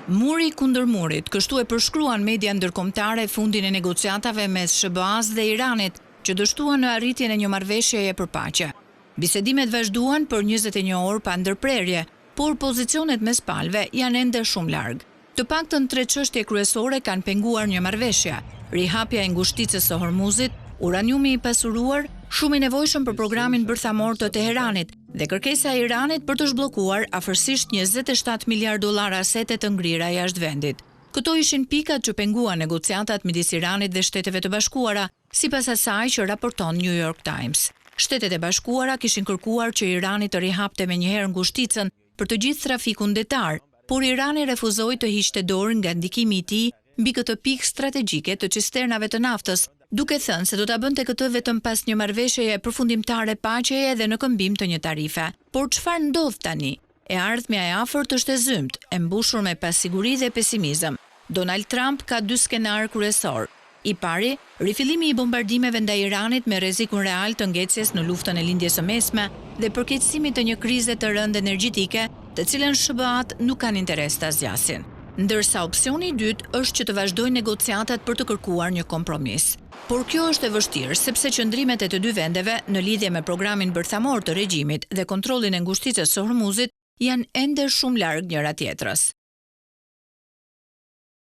Muri kundër murit, kështu e përshkruan media ndërkombëtare fundin e negociatave mes SHBA-së dhe Iranit, që dështuan në arritjen e një marrëveshjeje për paqe. Bisedimet vazhduan për 21 orë pa ndërprerje, por pozicionet mes palëve janë ende shumë larg. Të paktën tre çështje kryesore kanë penguar një marrëveshje: rihapja e ngushticës së Hormuzit, uraniumi i pasuruar, shumë i nevojshëm për programin bërthamor të Teheranit dhe kërkesa e Iranit për të zhbllokuar afërsisht 27 miliard dollar asete të ngrira jashtë vendit. Këto ishin pikat që penguan negociatat midis Iranit dhe Shteteve të Bashkuara, sipas asaj që raporton New York Times. Shtetet e Bashkuara kishin kërkuar që Irani të rihapte menjëherë ngushticën për të gjithë trafikun detar, por Irani refuzoi të hiqte dorë nga ndikimi i tij mbi këtë pikë strategjike të cisternave të naftës, duke thënë se do ta bënte këtë vetëm pas një marrëveshjeje përfundimtare paqeje dhe në këmbim të një tarife. Por çfarë ndodh tani? E ardhmja e afërt është e zymtë, e mbushur me pasiguri dhe pesimizëm. Donald Trump ka dy skenarë kryesor. I pari, rifillimi i bombardimeve ndaj Iranit me rrezikun real të ngecjes në luftën e Lindjes së Mesme dhe përkeqësimit të një krize të rëndë energjetike, të cilën SHBA-t nuk kanë interes ta zgjasin. Ndërsa opsioni i dytë është që të vazhdojnë negociatat për të kërkuar një kompromis. Por kjo është e vështirë, sepse qëndrimet e të dy vendeve në lidhje me programin bërthamor të regjimit dhe kontrollin e ngushticës së Hormuzit janë ende shumë larg njëra tjetrës.